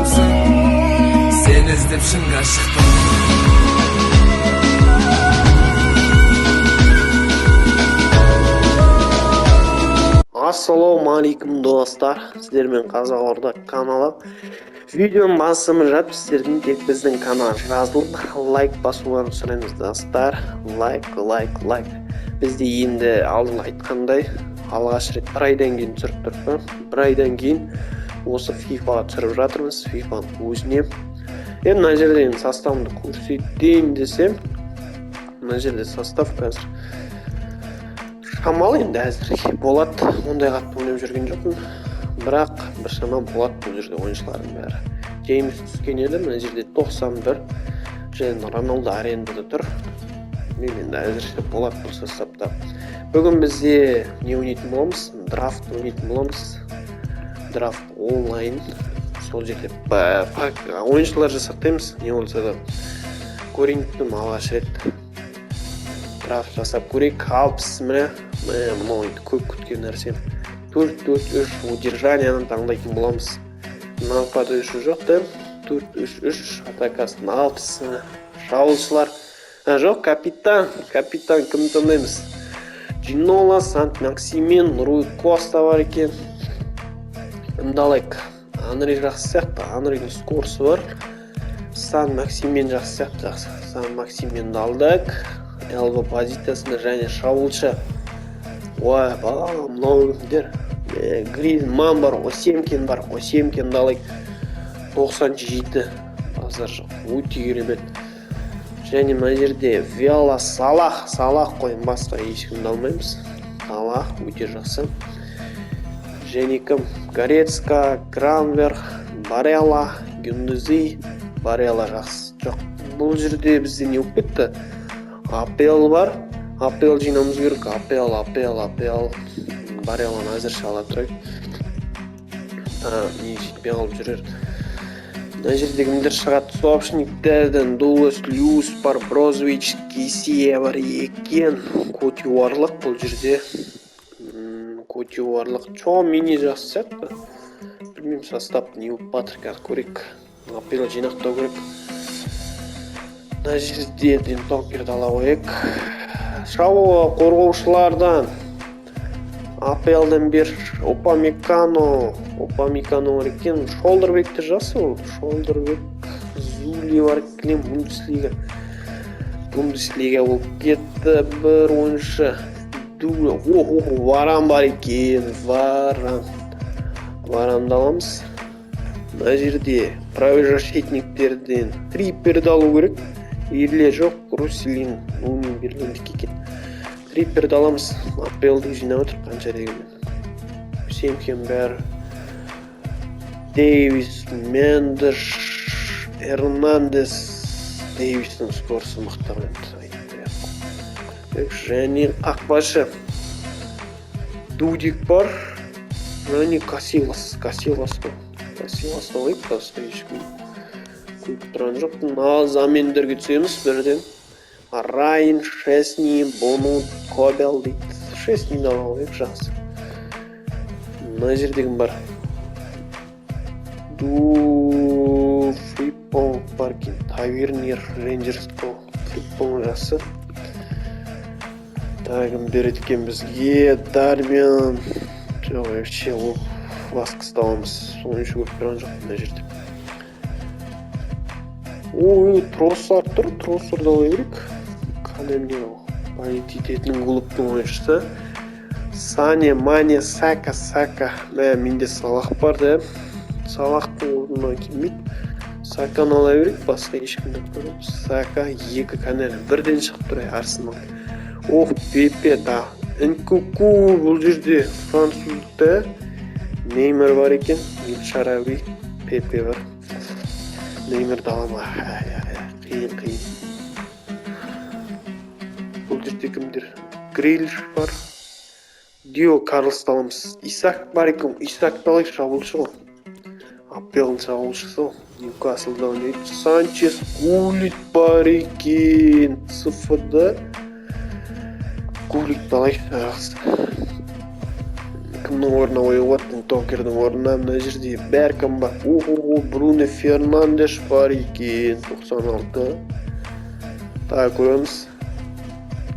адамсың. Сені іздеп шыңға шықтым. Ассалаумағалейкум, достар! Сіздермен Қазақ Орда каналы. Видеоның басымы жатып, сіздердің тек біздің каналға жазылып, лайк басуларыңызды сұраймыз, достар. Лайк, лайк, лайк. Бізде енді алдын айтқандай, алғаш рет бір айдан кейін түсіріп тұрмыз. Бір айдан кейін осы фифаға түсіріп жатырмыз, фифаның өзіне. Енді мына жерде енді составымды көрсетейін десем, мына жерде состав қазір шамалы, енді әзірге болады. Ондай қатты ойнап жүрген жоқпын, бірақ біршама болады. Бұл жерде ойыншылардың бәрі. Джеймс түскен еді мына жерде, 91, және Роналдо арендада тұр. Мен енді әзірше болады бұл составта. Бүгін бізде не ойнайтын боламыз? Драфт ойнайтын боламыз, драфт онлайн. Сол жерде ойыншылар жасақтаймыз. Не болса да көрейін деп, алғаш рет драфт жасап көрейік. 60, міне, міне, мынау енді көп күткен нәрсем. 4-4-3, удержанияны таңдайтын боламыз. Нападающий жоқ та. 4-3-3, атакасын 60, шабуылшылар. А, жоқ, капитан. Капитан кімді таңдаймыз? Джинола, Сант Максимен, Руй Коста бар екен. Кімді алайық? Анри жақсы сияқты, Анридің скорсы бар. Сан Максимен жақсы сияқты. Жақсы, Сан Максименді алдық ЛВ позициясында. Және шабуылшы, ой, бала, мынау кімдер? Гризман бар, Осемкин бар. Осемкинді алайық, 97, базар жоқ, өте керемет. Және мына жерде Виала, Салах. Салах қой, басқа ешкімді алмаймыз. Салах өте жақсы. Және кім? Горецка, Гранверх, Барелла, Гюндузи. Барелла жақсы. Жоқ, бұл жерде бізде не болып кетті? АПЛ бар, АПЛ жинауымыз керек. АПЛ, АПЛ, АПЛ. Барелланы әзірше ала тұрайық. Не жетпей қалып жүрер? Мына жерде кімдер шығады? Сообщниктерден Дулас Люс бар, Брозович, Кисия бар екен. Котивуарлық бұл жерде, котивуарлық Чомини жақсы сияқты. Білмеймін, состав не болып жатыр, қазір көрейік. АПЛ жинақтау керек. Мына жерде Дентонкерді ала қояйық. Шабуыл қорғаушылардан АПЛ-дан бер Опамекано. Опамекано бар екен. Шолдербек те жақсы ол, Шолдербек. Зули бар екен. Бундеслига, Бундеслига болып кетті. Бір ойыншы, охо, Варан бар екен. Варан, Варанды аламыз. Мына жерде правый защитниктерден Трипперді алу керек или жоқ? Руселин, Лунин Берлиндікі екен. Трипперді аламыз. АПЛ-ды жинап отыр қанша дегенмен. Семхен бәрі, Дэвис, Мендеш, Эрнандес. Дэвистің скорсы мықты енді, айтпай. Және қақпашы Дудик бар және Касилас. Касилас қой, Касиласты алайық, басқа ешкім көріп тұрған жоқпын. Ал замендерге түсеміз бірден. Райн, Шесни, Бону, Кобел дейді. Шесниді ала қояйық, жақсы. Мына жерде кім бар? Ду Фриппонг бар екен. Тавернер, Рейнджерс қой. Фриппонг жақсы. Тағы кім береді екен бізге? Дармиан жоқ, вообще. Ол басқысы аламыз. Ойыншы көріп тұрған жоқпын мына жерде. Ой, Троссар тұр. Троссарды ала берейік. Кәдімгі болеть ететін клубтың ойыншысы. Сане, Мане, Сака. Сака, мә, менде Салах бар да, Салахтың орнына келмейді. Саканы ала берейік, басқа ешкімді көрмейміз. Сака екі канал бірден шығып тұр. Арсенал. Ох, Пепе да, Нкуку. Бұл жерде французда Неймар бар екен. Шарави, Пепе бар. Неймарды ала ма? Қиын, қиын. Бұл жерде кімдер? Грилиш бар. Дио Карлосты аламыз. Исак бар екен. Исакты алайық, шабуылшы ғой, АПЛ шабуылшысы ғой, Ньюкаслда ойнайды. Санчес, Гулит бар екен ЦФ-да. Гулитті алайық, жақсы. Кімнің орнына қоюға болады? Токердің орнына мына жерде бәрі кім бар? Охо, Бруно Фернандеш бар екен, 96. Тағы көреміз.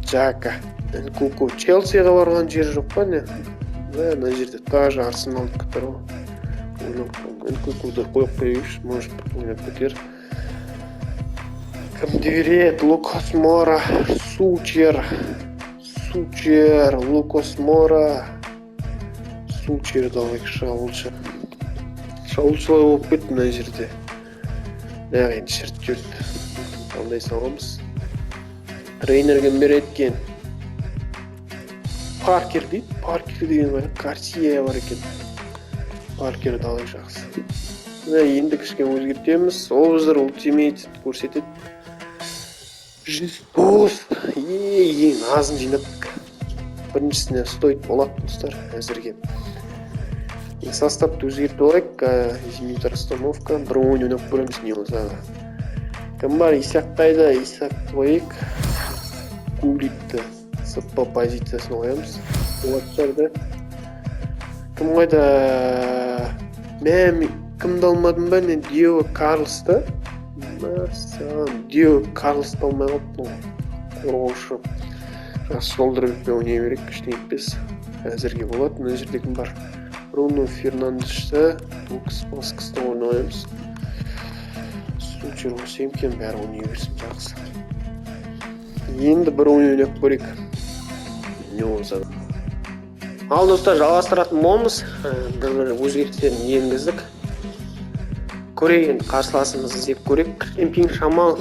Джака, Нкуку. Челсиға барған жері жоқ па, не? Мә, мына жерде тоже Арсеналдікі тұр ғой. Ойнап Нкукуды қойып қояйықшы, может быть, ойнап кетер. Кімді береді? Лукас Мора, Сучер. Сучер, Лукас Мора. Сучерді алайық, шабуылшы. Шабуылшылар болып кетті мына жерде. Бірақ енді шірт жүрді. Таңдай саламыз. Тренер кім береді екен? Паркер дейді. Паркер деген бар. Гарсия бар екен. Паркерді алайық, жақсы. Мына енді кішкене өзгертеміз. Обзор Ultimate көрсетеді. 109. Ең азын жинаптық. Біріншісіне стоит болады, достар, әзірге. Енді составты өзгертіп алайық. Изменить расстановка. Бір ойын ойнап көреміз, не болса да. Кім бар? Исак қайда? Исакты қояйық. Гулитті СП позициясына қоямыз. Болады шығар да. Кім қайда? Мә, мен кімді алмадым ба? Не, Диего Карлосты? Мәссаған, Диего Карлосты алмай қалыппын ғой. Қорғаушы. Жақсы, Шолдербекпен ойнай берейік, ештеңе етпес. Әзірге болады. Мына жерде кім бар? Бруно Фернандешті Лукас Васкестің орнына қоямыз. Сучер қосайын екен, бәрі ойнай берсін, жақсы. Енді бір ойын ойнап көрейік. Не болса да. Ал, достар, жалғастыратын боламыз. Бір өзгерістерін енгіздік. Көрейік енді, қарсыласымызды іздеп көрейік. Кішкене пинг шамалы.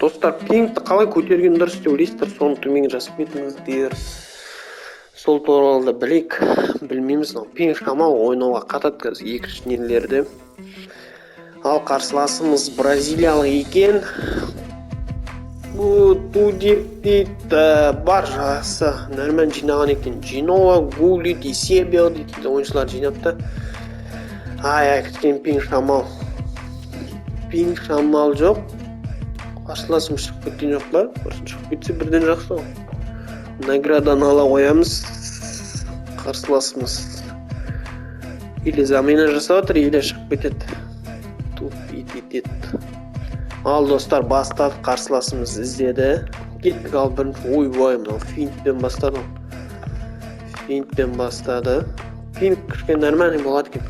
Достар, пингті қалай көтерген дұрыс деп ойлайсыздар? Соны төменге жазып кетіңіздер. Сол туралы да білейік. Білмейміз, мынау пинг шамалы, ойнауға қатады қазір екінші нелерде. Ал қарсыласымыз бразилиялық екен. Тудик дейді, бар, жақсы. Нормально жинаған екен. Жинола, Гулит, Исебио дейтін ойыншылар жинапты. Ай, ай, кішкене пинг шамал. Пинг шамал жоқ. Қарсыласым шығып кеткен жоқ па? Құрсын, шығып кетсе бірден жақсы ғой. Награданы ала қоямыз. Қарсыласымыз или замена жасап жатыр, или шығып кетеді. Тут етеді. Ал, достар, бастадық, қарсыласымыз іздеді. Кеттік, ал бірінші, ойбай, мынау финтпен бастады ғой. Финтпен бастады. Финт кішкене нормальный болады екен.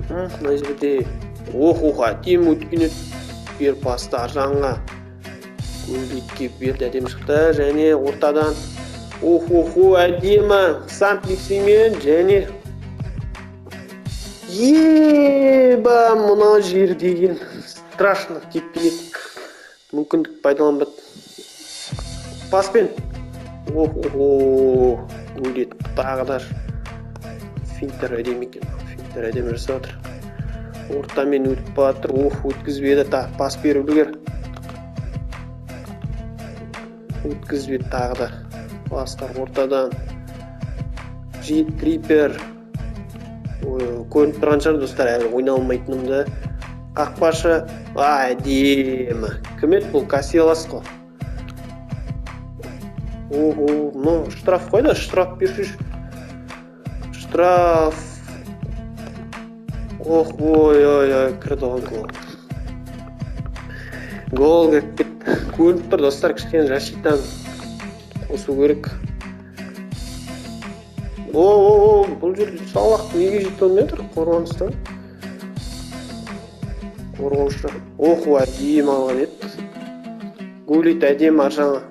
Мына жерде ох, ох, әдемі өткен еді. Бер пасты ар жағыңа. Гуллитке берді, әдемі шықты және ортадан ох, ох, әдемі Сант-Максимен және еба, мына жер деген страшно тепкен еді. Мүмкіндік пайдаланбады. Паспен. Ох, ох, Гуллит тағы да финттер әдемі екен. Финттер әдемі жасап жатыр. Ортамен өтіп бара жатыр. Ох, өткізбеді, тағы пас беріп үлгер. Өткізбеді тағы да. Пастар ортадан. Джит Триппер. Ой, көрініп тұрған шығар, достар, әлі ойнай алмайтынымды. Қақпашы. Әдемі. Кім еді бұл? Касилас қой. Ого, мынау штраф қайда? Штраф берші. Штраф. Ох, ой, ой, ой, кірді ғой гол. Гол кіріп кетті. Көрініп тұр, достар, кішкене защитаны қосу керек. О, о, о, бұл жерде Салах неге жете алмай тұр қорғаныста? Қорғаушы. Ох, әдемі алған еді. Гулит әдемі ар жағына.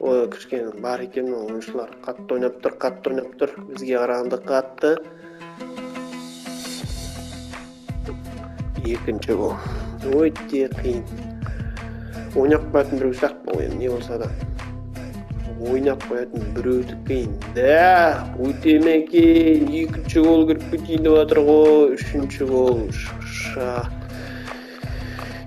Ой, кішкене бар екен мына ойыншылар. Қатты ойнап тұр, қатты ойнап тұр. Бізге қарағанда қатты. Екінші гол. Өте қиын. Ойнап қоятын біреу сияқты бұл енді, не болса да. Ойнап қоятын біреуді қиын. Да, өте ме екен? Екінші гол кіріп кетейін деп жатыр ғой. Үшінші гол. Ша.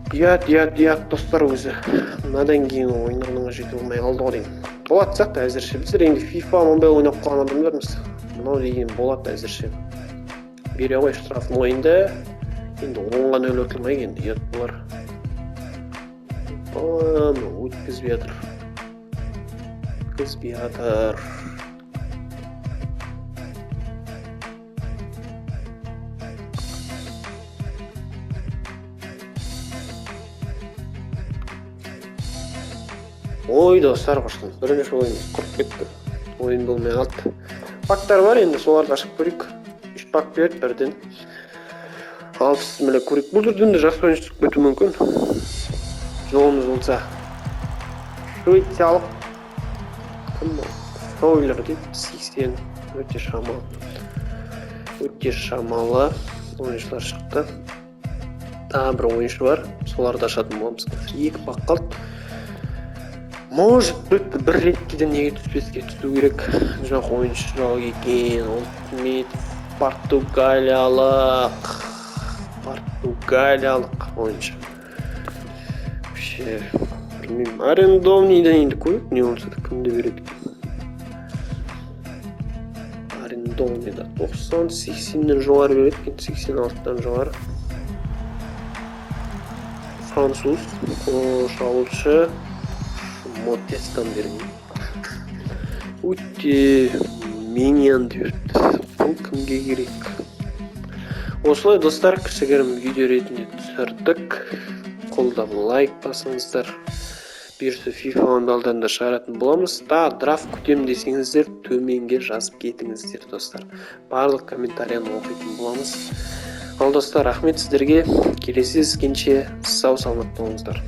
Ұят, ұят, ұят, достар, өзі. Мынадан кейін ойынның жете алмай қалды ғой деймін. Болады сияқты әзірше. Біздер енді FIFA Mobile ойнап қалған адамдармыз. Мынау деген болады әзірше. Бере ғой штрафной ойынды. Енді 10-0 ұтылмайық енді, ұят болар. Мынау өткізбей жатыр. Өткізбей жатыр. Ой, достар, құрсын. Бірінші ойын құрып кетті. Ойын болмай қалды. Пактар бар енді, соларды ашып көрейік. 3 пак берді бірден. Алпыс міне көрейік. Бұл жерден де жақсы ойыншы түсіп кетуі мүмкін. Жолымыз болса. Швециялық кім ол? Фройлер дейді, 80. Өте шамалы. Өте шамалы ойыншылар шықты. Тағы бір ойыншы бар. Соларды ашатын боламыз. 2 пак қалды. Может быть, бір ретте де неге түспеске, түсу керек. Жоқ, ойыншы жоқ екен. Ultimate португалиялық. Португалиялық ойыншы. Вообще, білмеймін. Арендовныйдан енді көрейік, не болса да кімді береді екен. Арендовныйда 90, 80-нен жоғары береді екен, 86-тан жоғары. Француз, шабуылшы. Мотестан берген. Өте Миньян берді. Бұл кімге керек? Осылай, достар, кішігірім видео ретінде түсірдік. Қолдап лайк басыңыздар. Бұйырса FIFA мобайлдан да шығаратын боламыз. Та драфт күтемін десеңіздер, төменге жазып кетіңіздер, достар. Барлық комментарияны оқитын боламыз. Ал достар, рахмет сіздерге. Келесі кездескенше сау саламат болыңыздар.